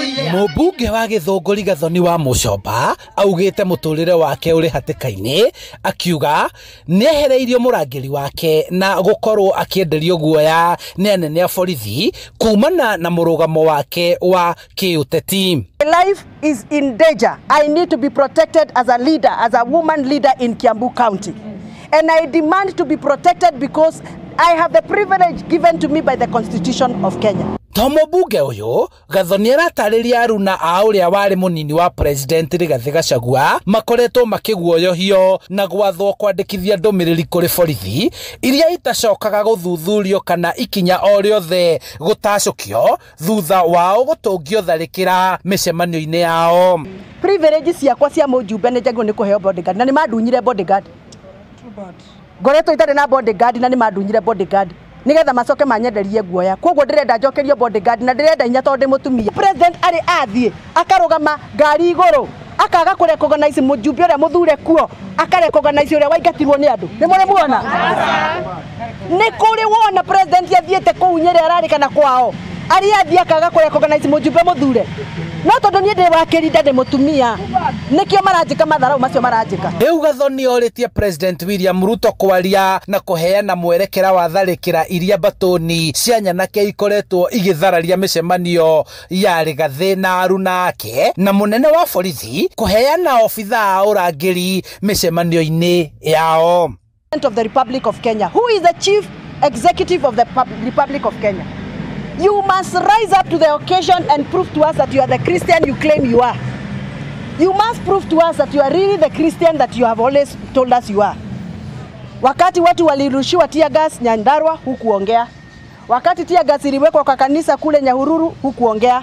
Mũmbunge wa Gĩthũngũri Gathoni wa Mũcomba augĩte mũtũrĩre wake ũrĩ hatĩka-inĩ, akiuga nĩehereirio mũrangĩri wake na gũkorwo akĩenderio guoya nĩ anene a borithi kumana na mũrũgamo wake wa kĩũteti. My life is in danger. I need to be protected as a leader, as a woman leader in Kiambu County. And I demand to be protected because I have the privilege given to me by the Constitution of Kenya. To mũmbunge ũyũ Gathoni aratarĩria aruna a ũrĩa warĩ mũnini wa president Rigathĩ Gachagua makoretwo makĩguoyohio na gwathwo kwandĩkithia ndũmĩrĩri kũrĩ borithi iria itacokaga gũthuthurio kana ikinya o rĩothe gũtacũkio thutha wao gũtũngio tharĩkĩra mĩcemanio-inĩ yao. Privilege ciakwa cia mũjumbe nĩ njagĩrĩirwo nĩ kũheo bodyguard na nĩ mandunyire bodyguard. Ngoretwo itarĩ na bodyguard na nĩ mandunyire bodyguard nigetha macoke manyenderie guoya. Koguo ndĩrenda njokerio bodyguard na ndĩrenda inya tondũ ndĩ mũtumia. President arĩ athiĩ akarũgama ngari igũrũ akaga kũ recognize mũjumbe ũrĩa mũthure kuo, aka recognize ũrĩa waingatirwo nĩ andũ. Nĩ mũrĩ muona? Nĩ kũrĩ wona president athiĩte kũu Nyĩrĩ ararĩ kana kwao arĩ athiĩ akaga kũ recognize mũjumbe mũthure? No tondũ niĩ ndĩ wa kĩrinda ndĩ mũtumia nĩkĩo maranjĩka matharau macio maranjĩka. Rĩu Gathoni orĩtie President William Ruto kwaria na kũheana mwerekera wa tharĩkĩra iria mbatũni cia nyanake ikoretwo igĩthararia mĩcemanio ya Rigathĩ na aruna ake na mũnene wa borithi kũheana obithaa a ũrangĩri mĩcemanio-inĩ yao. Of the Republic of Kenya, who is the chief executive of the Republic of Kenya, you must rise up to the occasion and prove to us that you are the Christian you claim you are. You must prove to us that you are really the Christian that you have always told us you are. Wakati watu walirushiwa tear gas Nyandarua, hukuongea. Wakati tear gas iliwekwa kwa kanisa kule Nyahururu, hukuongea.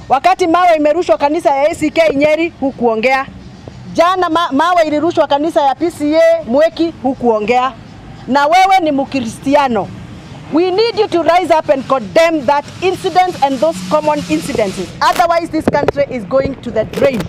Wakati mawe imerushwa kanisa ya ACK Nyeri, hukuongea. Jana mawe ilirushwa kanisa ya PCA Mweki, hukuongea. Na wewe ni Mkristiano. We need you to rise up and condemn that incident and those common incidences. Otherwise, this country is going to the drain.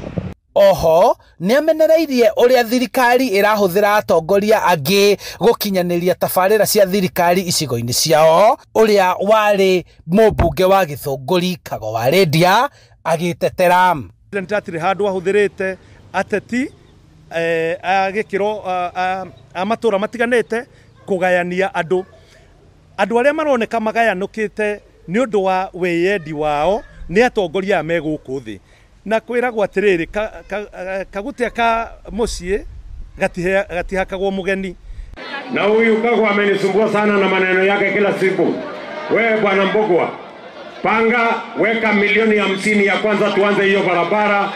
Oho, nĩamenereirie ũrĩa thirikari ĩrahũthĩra atongoria angĩ gũkinyanĩria tabarĩra cia thirikari icigo-inĩ ciao, ũrĩa warĩ mũmbunge wa Gĩthũngũri Kago wa Rendia agĩtetera. President atirĩ handũ ahũthĩrĩte ateti a gĩkĩro a matũra matiganĩte kũgayania andũ. Andũ arĩa maroneka magayanũkĩte nĩ ũndũ wa wĩyendi wao nĩ atongoria aya me gũkũ thĩ. Na kwĩragwo atĩrĩrĩ, kagutia ka mũciĩ gatihakagwo mũgeni. Na huyu Kago amenisumbua sana na maneno yake kila siku. Wewe bwana Mbogwa, panga weka milioni 50 ya kwanza tuanze hiyo barabara.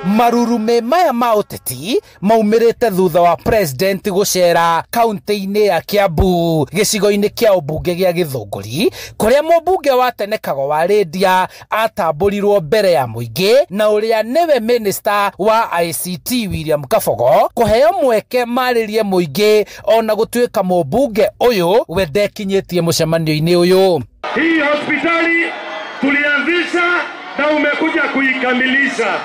Marurume maya ma ũteti maumĩrĩte thutha wa president gũcera kaunti-inĩ ya Kiambu gĩcigo-inĩ kĩa ũmbunge gĩa Gĩthũngũri kũrĩa mũmbunge wa tene Kago wa Rendia atambũrirwo mbere ya mũingĩ na ũrĩa nĩwe minister wa ICT William Kabogo kũheo mweke marĩrie mũingĩ ona gũtuĩka mũmbunge ũyũ we ndekinyĩtie mũcemanio-inĩ ũyũ. Hii hospitali tulianzisha na umekuja kuikamilisha.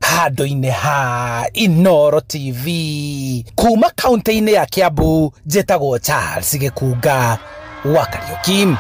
Handũ-inĩ ha Inooro TV kuma kaunti-inĩ ya Kiambu, njĩtagwo Charles Gĩkunga wa Kariũki.